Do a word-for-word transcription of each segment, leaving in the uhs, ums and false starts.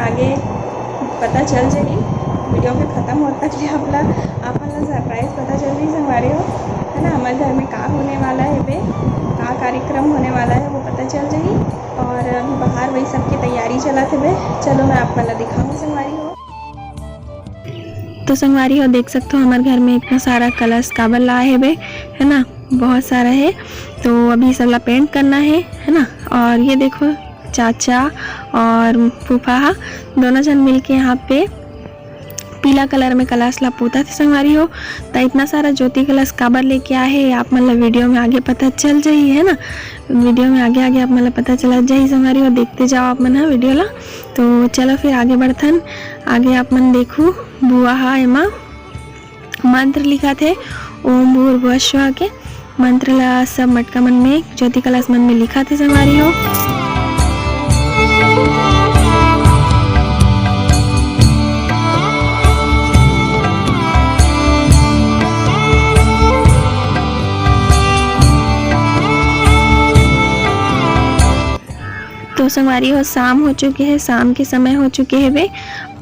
आगे पता चल जाही, वीडियो के खत्म होत तक ले आप ला, आप मन ला सरप्राइज पता चल जाही संगवारी हो, है ना। हमारे घर में का होने वाला है बे, का कार्यक्रम होने वाला है, वो पता चल जाही। और अभी बाहर वही सबके तैयारी चलत हे बे। चलो, मैं आप मन ला दिखाऊँ संगवारी हो। तो संगवारी हो, देख सकते हो हमारे घर में इतना सारा कलश काबर लाए हे बे, है ना, बहुत सारा है। तो अभी सब ला पेंट करना है, है ना। और ये देखो, चाचा और फूफा हा दोनों जन मिलके यहाँ पे पीला कलर में कलश ला पोता थे संगवारी हो। त इतना सारा ज्योति कलश काबर लेके आए हे, आप मन ला वीडियो में आगे पता चल जाही, है ना, वीडियो में आगे आगे आप मन ला पता चला जाही संगवारी हो। देखते जाओ आप मन हा वीडियो ला। तो चलो फिर आगे बढ़थन, आगे आप मन देखू बुआ हा एमा मंत्र लिखत हे, ओम भूर्भुवः स्वः के मंत्र ला सब मटका मन में, ज्योति कलश मन में लिखत हे संगवारी हो। तो संगवारी हो, शाम हो चुके हे, शाम के समय हो चुके हे बे,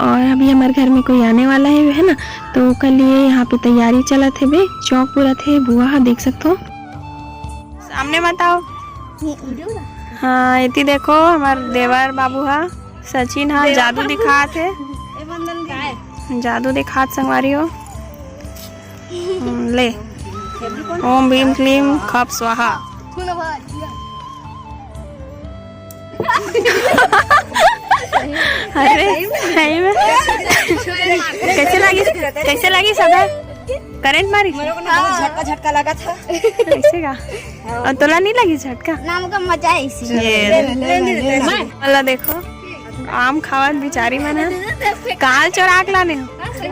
और अभी हमारे घर में कोई आने वाला है, है ना, तो ओकर लिए यहाँ पे तैयारी चलत हे बे, चौक पुरत हे, बुआ हा देख सकत हो। सामने मत आओ। हाँ, एती देखो, हमार देवर बाबू हा, सचिन हा, जादू दिखात हे। जादू दिखात संगवारी हो। हम्म, ले। ओम भीम क्लीम खप स्वाहा। अरे, सही में? कैसे लगी, कैसे लगी सदा? करंट मारी? मेरे को ना बहुत झटका, झटका लगा था। ऐसे का? और तोला नहीं लगी झटका? ना, हमको मजा है इसी में। ये ले, ले, ले, ले, ले, ले। वाला देखो, आम खावत बिचारी मन ह। काल चोरा के लाने हो। ले,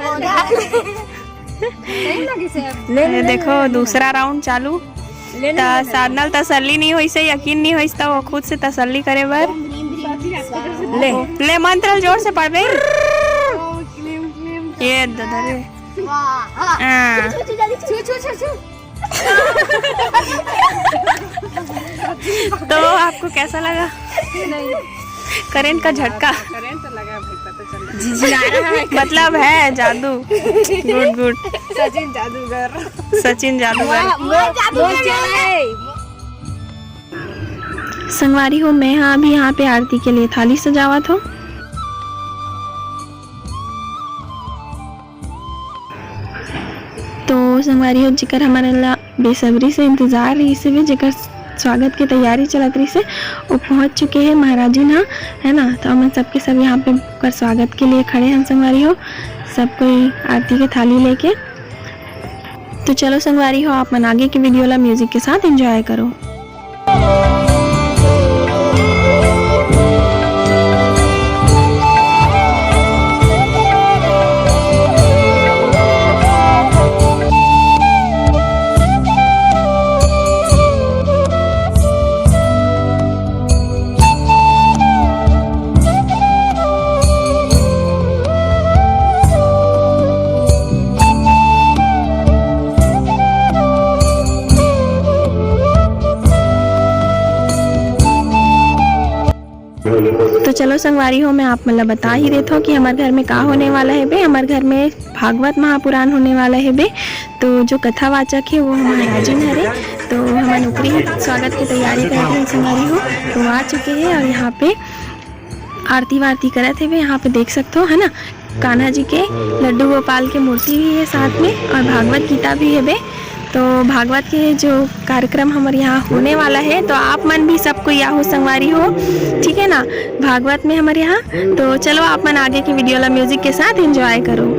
ये ले, देखो, ले, ले, दूसरा राउंड चालू। ले, ले, त ले, ले। साधना ल तसल्ली नहीं होइस, यकीन नहीं होइस, त वो खुद से तसल्ली करे बर। ले। ले, मंत्र ल जोर से पढ़बे। ये दादा रे। वाह। हाँ। छू, छू, जल्दी छू। छू, छू, छू, छू। तो आपको कैसा लगा? नहीं। करंट का झटका। करंट तो लगा भाई, पता चल रहा है। झिझिला रहा है। मतलब है जादू। गुड, गुड। सचिन जादूगर। सचिन जादूगर। वाह, वाह, जादूगर। संगवारी हो, मैं हा अभी यहाँ पे आरती के लिए थाली सजावत हूँ। तो संगवारी हो, जेकर हमन ला बेसब्री से इंतजार रहिस हे, जेकर स्वागत के तैयारी चलत रहिस हे, वो पहुँच चुके हे महाराजिन ह, है ना। तो हमन सबके सब यहाँ पे ओकर स्वागत के लिए खड़े हन संगवारी हो, सब कोई आरती के थाली लेके। तो चलो संगवारी हो, आप मन आगे के वीडियो ला म्यूजिक के साथ एंजॉय करो। तो चलो संगवारी हो, मैं आप मन ला बता ही देत हूँ कि हमारे घर में का होने वाला है बे। हमारे घर में भागवत महापुराण होने वाला है बे। तो जो कथावाचक है वो हमारे राजन हरे, तो हमन ओकरे ही स्वागत की तैयारी करत हन संगवारी हो। तो आ चुके हैं और यहाँ पे आरती वारती करत हेबे। यहाँ पे देख सकते हो, है ना, कान्हा जी के, लड्डू गोपाल के मूर्ति भी है साथ में और भागवत गीता भी है बे। तो भागवत के जो कार्यक्रम हमारे यहाँ होने वाला है, तो आप मन भी सब कोई आहू संगवारी हो, ठीक है ना, भागवत में हमारे यहाँ। तो चलो आप मन आगे की वीडियो ला म्यूजिक के साथ एंजॉय करो।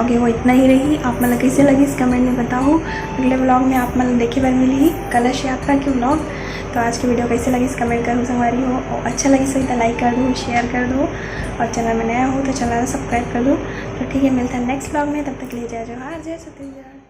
ओके, वो इतना ही रही। आप मन ला कइसे लगिस, comment में बताओ। अगले vlog में आप मन ला देखे बर मिलही कलश यात्रा के vlog। तो आज के video कइसे लगिस, comment करहू संगवारी हो, और अच्छा लगिस होही त like कर दो, share कर दो, और channel में नया हो तो channel subscribe कर दो। तो ठीक है, मिलता है next vlog में, तब तक के लिए जय जोहार, जय छत्तीसगढ़।